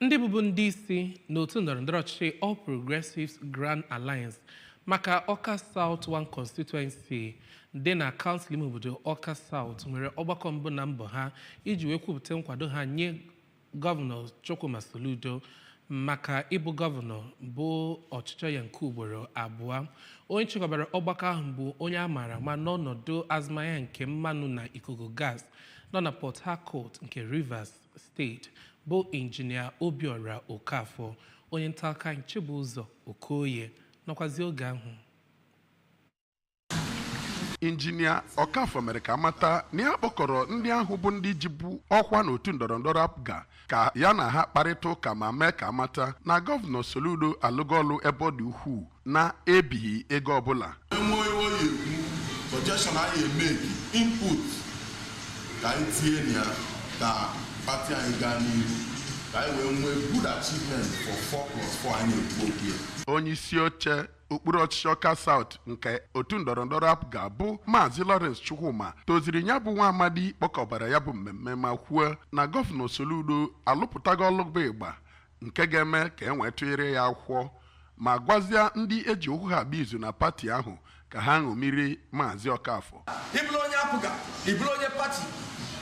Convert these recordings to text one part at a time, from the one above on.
Ndị bụbu ndị isi n'otu ndọrọndọrọ ọchịchị All Progressives Grand Alliance maka Awka South 1 Constituency dị na kansụl ime obodo Awka South nwere ọgbakọ mbụ na mbọ ha iji wee kwupụta nkwado ha nye Gọvanọ Chukwuma Soludo maka ịbụ gọvanọ bụ ọchịchọ ya nke ugboro abụọ. Onye chịkọbara ọgbakọ ahụ bụ onye a maara ama n'ọnọdụ azụmahịa nke mmanụ na ikuku gas nọ na Port Harcourt nke Rivers Steeti, bụ Injinia Obiora Okafor. Onye nta akụkọ anyị Chibụzọ Okoye nọkwazi oge ahụ. Injinia Ọkafọ mere ka amata na ya kpọkọrọ ndị ahụ bụ ndị jibu ọkwa n'otu ndọrọndọrọ APGA ka ya na ha kparịta ụka ma mee ka amata na Gọvanọ Soludo alụgo ọlụ ebe ọ dị ukwuu na-ebighị ego ọbụla. Enwe oyi ekwu suggestion anyị emeki input ka anyị tinye na ya ka party anyị gaa n'ihu, ka anyị wee nwee good achievement for 4 plus 4 anyị na-ekwu okwu ya. Onye isi oche okpuru ọchịchị Ọka South nke otu ndọrọndọrọ APGA bụ Maazị Lawrence Chukwuma toziri ya bụ nwa amadi kpọkọbara ya bụ mmemme ma kwuo na Gọvanọ Soludo alụpụtago ọlụgba ịgba nke ga-eme ka e nwee tụnyere ya akwụkwọ, ma gwazie ndị eji okwu ha agba izu na pati ahụ ka ha ṅomiri Maazị Ọkafọ. Ịbụrụ onye APGA, ịbụrụ onye party,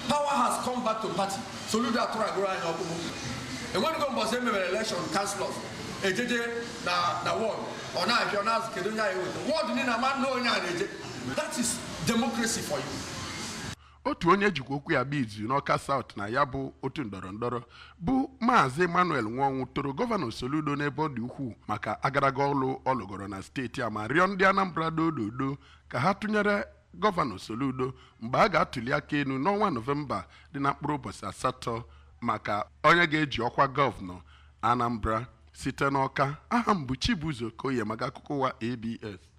power has come back to party. Soludo atụrụ agụrụ anyị ọkpụkpụ. Enweghị mbọsị emebere election councilors ejeje na ward, ọ na-ahịa, ọ na-azụ kedu onye anyị weta ward niile ama na onye a na-eje. That is democracy for you. Otu onye jikwa okwu ya bụ izu n'Ọka South na ya bụ otu ndọrọndọrọ bụ Maazị Emmanuel Nwanwụ toro Gọvanọ Soludo n'ebe ọ dị ukwuu maka agaraga ọlụ ọ lụgoro na steeti a, ma rịọ ndị Anambra dododo ka ha tụnyere Gọvanọ Soludo mgbe a ga-atụli aka elu n'ọnwa Nọvemba dị na mkpụrụ ụbọchị 8 maka onye ga-eji ọkwa gọvanọ Anambra. Site n'Ọka, aha m bụ Chibuzo Koye maka akụkọ ụwa ABS.